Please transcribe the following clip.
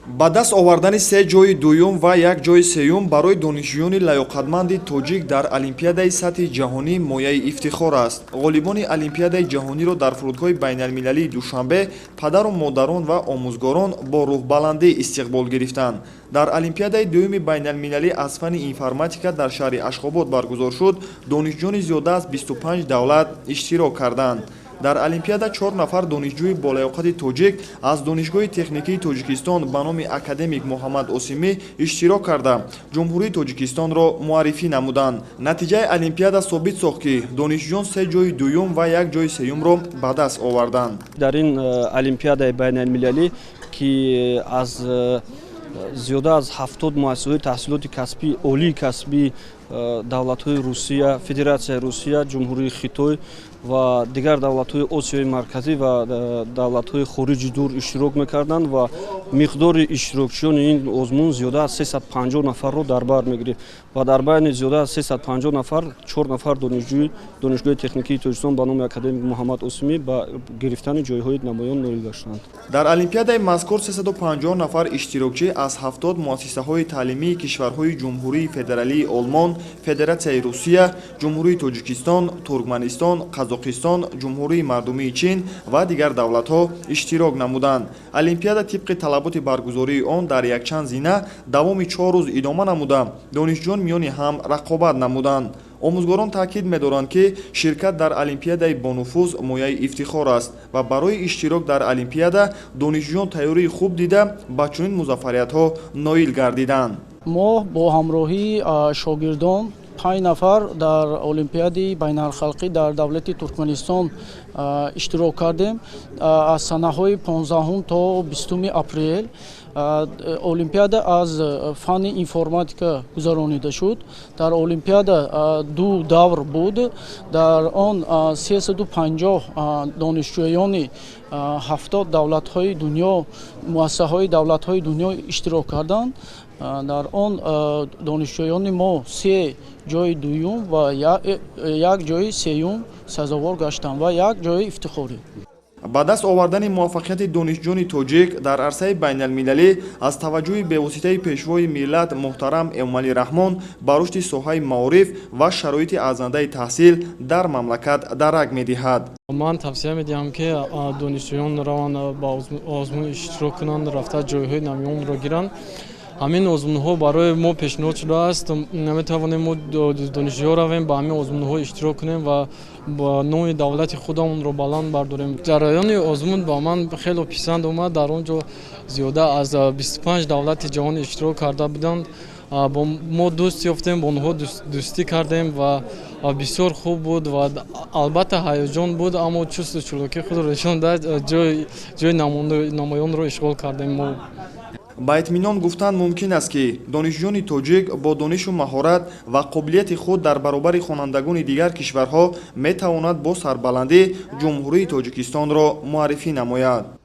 Ба даст овардани се ҷойи дуюм ва як ҷойи сеюм барои донишҷӯёни лаёқатманди тоҷик дар олимпиадаи сатҳи ҷаҳонӣ мояи ифтихор аст. Ғолибони олимпиадаи ҷаҳониро дар фурудгоҳи байналмилалии Душанбе падару модарон ва омӯзгорон бо рӯҳбаландӣ истиқбол гирифтанд. Дар олимпиадаи дуюми байналмилалӣ аз фанни информатика дар шаҳри Ашхобод баргузор шуд, донишҷӯёни зиёда аз 25 давлат иштирок карданд. Дар олимпиада чор нафар донишҷӯи болаёқати тоҷик аз Донишгоҳи техникии Тоҷикистон ба номи академик Муҳаммад Осимӣ иштирок карда, Ҷумҳурии Тоҷикистонро муаррифӣ намуданд. Натиҷаи олимпиада собит сохт, ки донишҷӯён се ҷойи дуюм ва як ҷойи сеюмро ба даст оварданд. Дар ин олимпиадаи байналмилалӣ, ки аз зиёда аз 70 муассисаҳои таҳсилоти касбӣ, олии касбӣ давлатҳои Русия, Федератсияи Русия, Ҷумҳурии Хитой ва дигар давлатҳои Осиёи Марказӣ ва давлатҳои хориҷи дур иштирок мекарданд ва миқдори иштирокчиёни ин озмун зиёда аз 350 нафарро дар бар мегирифт ва дар байни зиёда аз 350 нафар чор нафар донишҷӯи Донишгоҳи техникии Тоҷикистон ба номи академик Муҳаммад Осимӣ ба гирифтани ҷойҳои намоён ноил гаштанд. Дар олимпиадаи мазкур 350 нафар иштирокчӣ аз 70 муассисаҳои таълимии кишварҳои Ҷумҳурии Федералии Олмон, Федератсияи Русия, Ҷумҳурии Тоҷикистон, Туркманистон, Қазоқистон, Ҷумҳурии Мардумии Чин ва дигар давлатҳо иштирок намуданд. Олимпиада тибқи талаботи баргузории он дар якчанд зина давоми 4 рӯз идома намуда, донишҷӯён миёни ҳам рақобат намуданд. Омӯзгорон таъкид медоранд, ки ширкат дар олимпиадаи бонуфуз мояи ифтихор аст ва барои иштирок дар олимпиада донишҷӯён тайёрии хуб дида, ба чунин музаффариятҳо ноил гардиданд. Мо бо ҳамроҳии шогирдон, панҷ нафар, дар олимпиадаи байналхалқӣ дар давлати Туркманистон иштирок кардем. Аз санаҳои 15-ум то 20-уми апрел олимпиада аз фанни информатика гузаронида шуд. Дар олимпиада ду давр буд. Дар он 350 донишҷӯёни 70 давлатҳои дунё, муассисаҳои давлатҳои дунё иштирок карданд. Дар он донишҷӯёни мо се ҷойи дуюм ва як ҷойи сеюм сазовор гаштанд ва як ҷойи ифтихорӣ. Ба даст овардани муваффақияти донишҷӯёни тоҷик дар арсаи байналмилалӣ аз таваҷҷӯҳи бевоситаи Пешвои миллат муҳтарам Эмомалӣ Раҳмон ба рушди соҳаи маориф ва шароити арзандаи таҳсил дар мамлакат дарак медиҳад. Ман тавсия медиҳам, ки донишҷӯён раванд, ба озмун иштирок кунанд, рафта ҷойҳои намоёнро гиранд. Ҳамин озмунҳо барои мо пешниҳод шудааст. Наметавонем мо донишҷӯ равем, ба ҳамин озмунҳо иштирок кунем ва ба номи давлати худамонро баланд бардорем. Ҷараёни озмун ба ман хело писанд омад. Дар он ҷо зиёда аз 25 давлати ҷаҳон иштирок карда буданд. Бо мо дӯст ёфтем, бо онҳо дӯстӣ кардем ва бисёр хуб буд. Ва албатта, ҳаяҷон буд, аммо чусту чолокии худро нишон дад, ҷои намоёнро ишғол кардем мо. Ба итминон гуфтан мумкин аст, ки донишҷӯёни тоҷик бо донишу маҳорат ва қобилияти худ дар баробари хонандагони дигар кишварҳо метавонад бо сарбаландӣ Ҷумҳурии Тоҷикистонро муаррифӣ намояд.